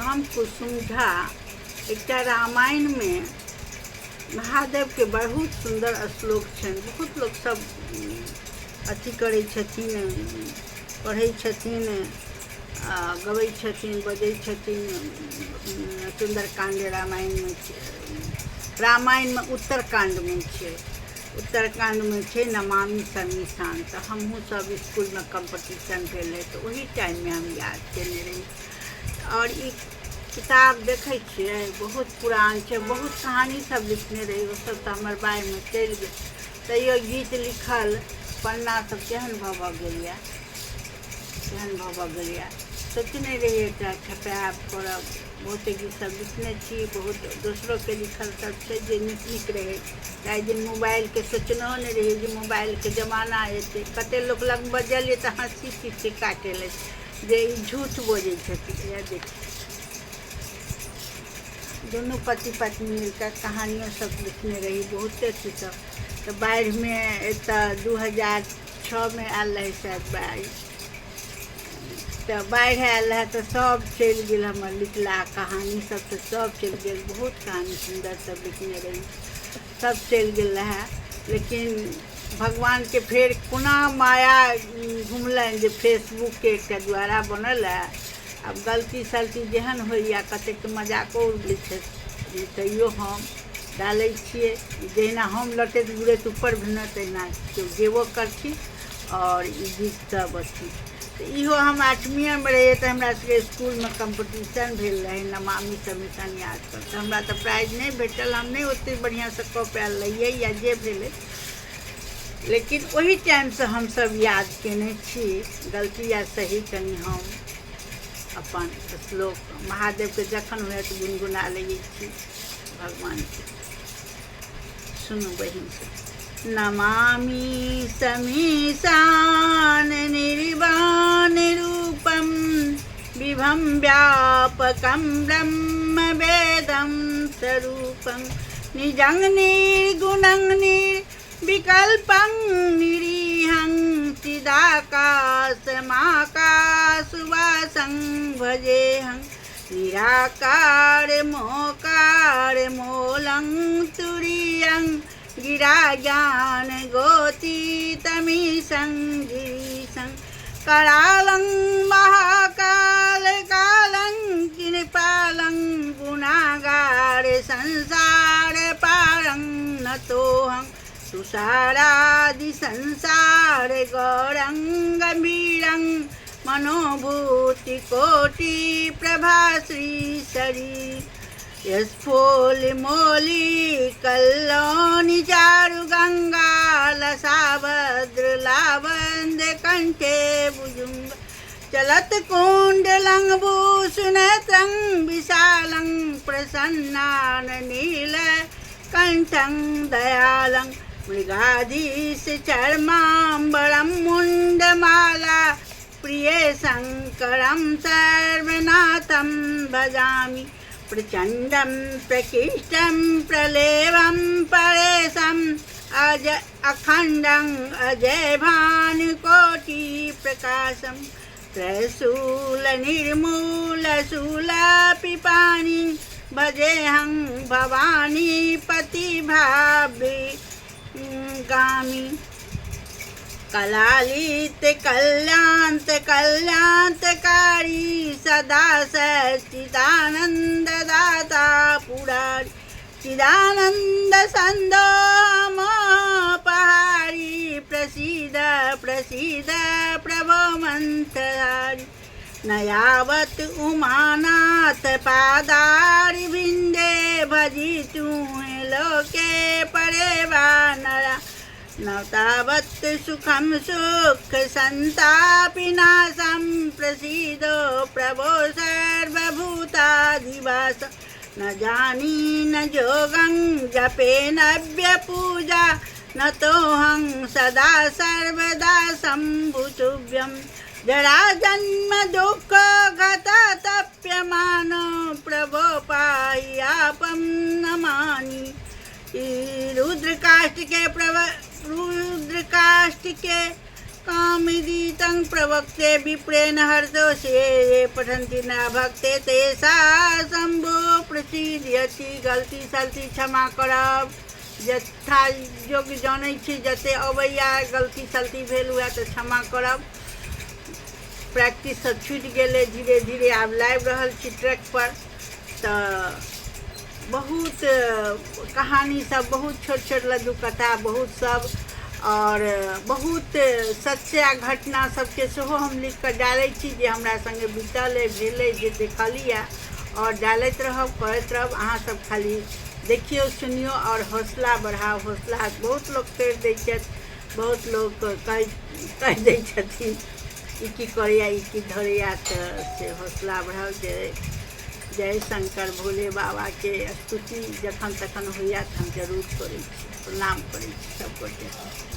हम कुसुम झा एकटा रामायणमे महादेवके बहुत सुन्दर श्लोक छनि। बहुत लोकसभ अथी करै छथिन, पढ़ै छथिन, गबै छथिन, बजै छथिन। सुन्दरकाण्ड रामायणमे छै, रामायणमे उत्तरकाण्डमे छै, उत्तरकाण्डमे छै नमामि समीशान। तऽ हमहूँ सब इसकुलमे कम्पटिशन भेल रहै तऽ ओही टाइममे हम याद केने रही। आओर ई किताब देखै छियै, बहुत पुरान छै। बहुत कहानी सब लिखने रही, ओसब तऽ हमर बाढ़िमे चलि गेल। तैयो गीत लिखल पन्ना सब केहन भऽ भऽ गेल यऽ, केहन भऽ भऽ गेल यऽ। सोचने रहियै एकरा छपायब करब। बहुते गीत सब लिखने छी, बहुत दोसरोके लिखल सब छै जे नीक नीक रहै। ताहि दिन मोबाइलके सोचनहो नहि रहियै जे मोबाइलके जमाना एतै। कतेक लोक लग बजलियै तऽ हँसी खिस्सी काटय जे ई झूठ बजै छथिन। इएह देखियौ, दुनू पति पत्नी मिलकऽ कहानियो सब लिखने रही, बहुते अथी सब। तऽ बाढ़िमे एतऽ 2006मे आयल रहै शायद बाढ़ि। तऽ बाढ़ि आयल रहै तऽ सब चलि गेल, हमर लिखला कहानी सब तऽ सब चलि गेल। बहुत कहानी सुन्दर सब लिखने रही, सब चलि गेल रहै। लेकिन भगवानके फेर कोना माया घुमलनि जे फेसबुकके एकटा द्वारा बनल हए। आब गलती सलती जेहन होइए, कतेकके मजाको उड़बै छै, तैयो हम डालै छियै। जहिना हम लटैत गुड़ैत ऊपर भेलहुँ, तहिना केओ गेबो करथिन। आओर ई गीतसभ अथी तऽ इहो हम आठमीएमे रहियै तऽ हमरा सबके इसकुलमे कम्पटिशन भेल रहै नमामि समीशान याद पर। तऽ हमरा तऽ प्राइज नहि भेटल, हम नहि ओतेक बढ़िआँसँ कऽ पायल रहियै या जे भेलै, लेकिन ओहि टाइमसँ हमसभ याद कयने छी। गलती या सही, कनि हम अपन श्लोक महादेवके जखन होइए तऽ गुनगुना लै छी भगवानके। सुनू बहिन सब। नमामि समीशान निर्वाण रूपम विभं व्यापकं ब्रह्म वेदं स्वरूपं निजं निर्गुणं निर्विकल्पं निरीहं चिदाकाशमाकाशवासं भजेहं निराकार मोकार मूलं तुरीयं गिरा ज्ञान गोतीतमीशं गिरीशं करालं महाकाल कालं किनपालं गुणागार संसार पारं नतोऽहं तुषारादि संसार गौरं गम्भीरं मनोभूति कोटि प्रभा श्री शरीर यस्फोलिमोली कल्लोनि चारु गंगा लसाभद्र लावंद कंठे भुजुंग चलत कुंडलं भूषणत्रं विशालं प्रसन्नान नील कंठं दयालं मृगाधीश चर्माम्बरं मुण्डमाला प्रिय शङ्करं सर्वनाथं भजामि। प्रचण्डं प्रकृष्टं प्रलेवं परेशम् अज अखण्डं अजय भानुकोटि प्रकाशं त्रैशूल निर्मूल शूलापिपाणि भजेऽहं भवानी पतिभावि गामी। कलालित कल्यान्त कल्यान्तकारी सदा सच्चिदानन्द दाता पुरारी चिदानन्द सन्दोमपहारी प्रसीद प्रसीद प्रभो मन्त्रधारी। नयावत उमानाथ पादारि बिन्दे भजितु लोके परे वानरा न तावत् सुखं सुख सन्तापिनाशं प्रसीदो प्रभो सर्वभूताधिवास। न जानी न योगं जपे नव्यपूजा न तोऽहं सदा सर्वदा शम्भुतुभ्यं। जरा जन्म दुःख गत तप्यमानो प्रभो पाहि आपं नमानि। रुद्रकाष्ठ के कामिदीतं प्रवक्ते विप्रेण हर्षोषे ये पठन्ति न भक्ते तेषा शम्भो प्रसीदयति। गलती सलती क्षमा करब, यथा योग्य जनै छी, जते अबैया गलती सलती भेल हुए तऽ क्षमा करब। प्रैक्टिस सब छुटि गेलै, धीरे धीरे आब लाबि रहल छी ट्रैक पर। तऽ बहुत कहानी सब, बहुत छोट छोट लघु कथा बहुत सब, आओर बहुत सच्चा घटना सबके सेहो हम लिख कऽ डालै छी, जे हमरा सङ्गे बीतल अइ, भेल अइ, जे देखलियै, आओर डालैत रहब, करैत रहब। अहाँ सब खाली देखियौ, सुनियौ आओर हौसला बढ़ाउ। हौसला बहुत लोक तोड़ि दै छथि, बहुत लोक कहि कहि दै छथिन ई की करैया, ई की धरैया, तऽ से हौसला बढ़ाउ। जय जय शंकर भोले बाबाके स्तुति जखन तखन होइया तऽ हम जरूर करै छी, प्रणाम करै छी सबगोटे।